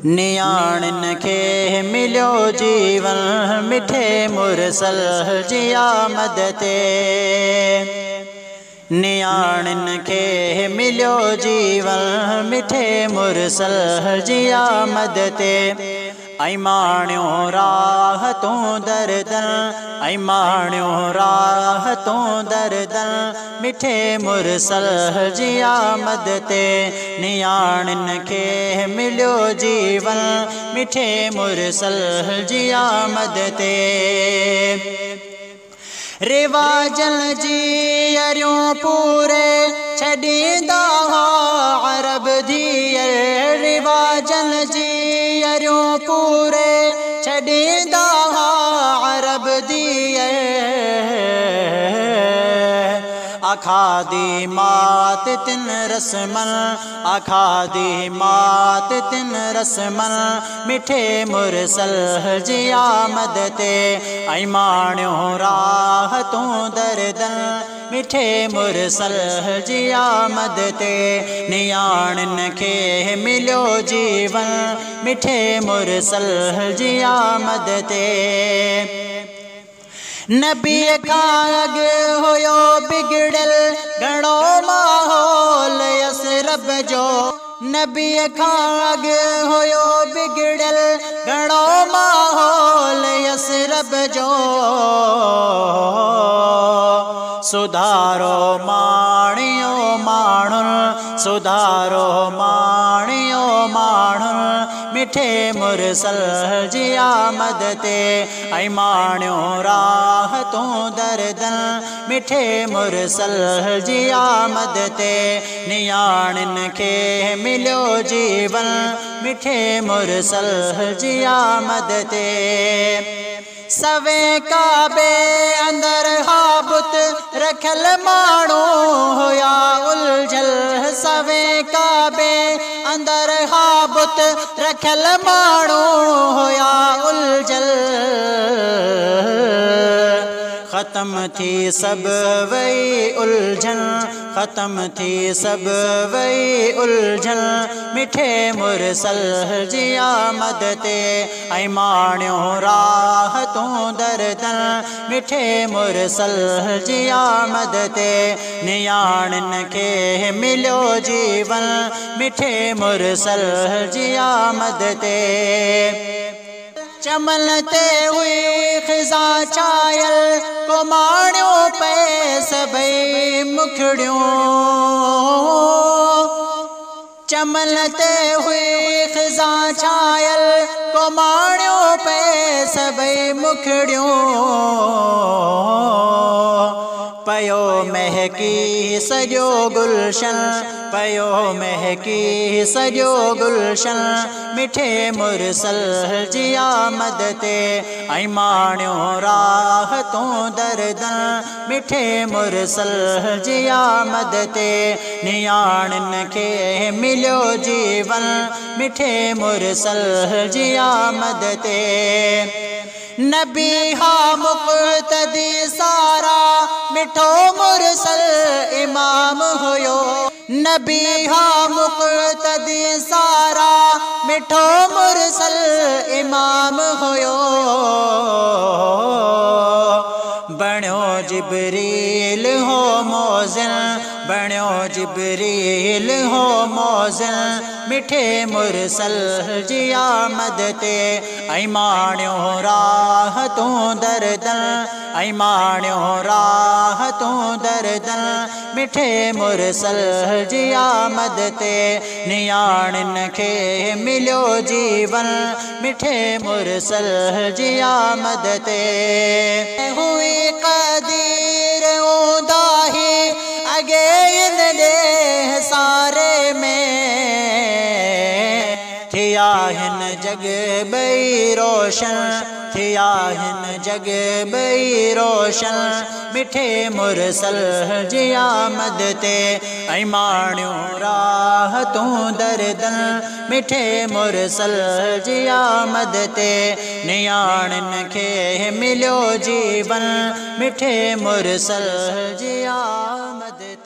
नियाणिन खे मिलियो जीवन मिठे मुरसल जी आमद ते। नियाणिन खे मिलियो जीवन मिठे मुरसल जी आमद ते। ऐं माण्यो राहतूं दर्दन, ऐं माण्यो राहतूं दर्दन मिठे मुरसल जी आमद ते। नियाणिन खे मिलियो जीवन मिठे मुरसल जी आमद ते। रिवाजन जी अरियूं पूरे छॾींदा हुआ अरब धीअ। रिवाजन जी अरियूं पूरे छॾींदा हुआ अरब धीअ। अखादी मात तिन रसमन, अखादी मात तिन रसमन मिठे मुरसल जी आमद ते। ऐं माण्यो राहतूं दर्दन मिठे मुरसल जी आमद ते। नियाणिन खे मिलियो जीवन मिठे मुरसल जी आमद ते। नबीअ खां अॻु हुयो बिगड़ियल घणो माहौल यसरब जो। नबीअ खां अॻु हुयो बिगड़ियल घणो माहौल यसरब जो। सुधारो माणियो माण्हुनि, सुधारो माणियो माण्हुनि मिठे मुरसल जी आमद ते। ऐं माण्यो राहतूं दर्दन मिठे मुरसल जी आमद ते। नियाणिन खे मिलियो जीवन मिठे मुरसल जी आमद ते। सवे काबे अंदर हाबुत रखल माण्हू हुया उलझल। सवे काबे अंदर हाबुत रखल माण्हू हुया उलझल। ख़त्म थी सब वई उलझन, ख़त्म थी सब वई उलझन मिठे मुरसल जी आमद ते। ऐं माण्यो राहतूं दर्दन मिठे मुरसल जी आमद ते। नियाणिन खे मिलियो जीवन मिठे मुरसल जी आमद ते। चमन ते हुई ख़िज़ा छायल कुमाणियो पे सभई मुखड़ियूं। चमन ते हुई ख़िज़ा छायल कुमाणियो पे सभई मुखड़ियूं। पयो महकी सॼो गुलशन, पयो महकी सॼो गुलशन मिठे मुरसल जी आमद ते। ऐं माण्यो राहतूं दर्दन मिठे मुरसल जी आमद ते। नियाणिन खे मिलियो जीवन मिठे मुरसल जी आमद ते। नबी हा मुक़तदी सारा मिठो मुरसल इमाम हुयो। नबी हा मुक़तदी सारा मिठो मुरसल इमाम हुयो। बणियो जिब्रील हो मोज़िन, बणियो जिब्रील हो मोज़िन मिठे मुरसल जी आमद ते। ऐं माण्यो राहतूं दर्दन, ऐं माण्यो राहतूं दर्दन मिठे मुरसल जी आमद ते। नियाणिन खे मिलियो जीवन मिठे मुरसल जी आमद ते। हुई कदीर ऊंदाही अॻे इन ॾेह सारे में। थिया हिन जग ॿई रोशन, थिया हिन जग ॿई रोशन मिठे मुरसल जी आमद ते। ऐं माण्यो राहतूं दर्दन मिठे मुरसल जी आमद ते। नियाणिन खे मिलियो जीवन मिठे मुरसल जी आमद।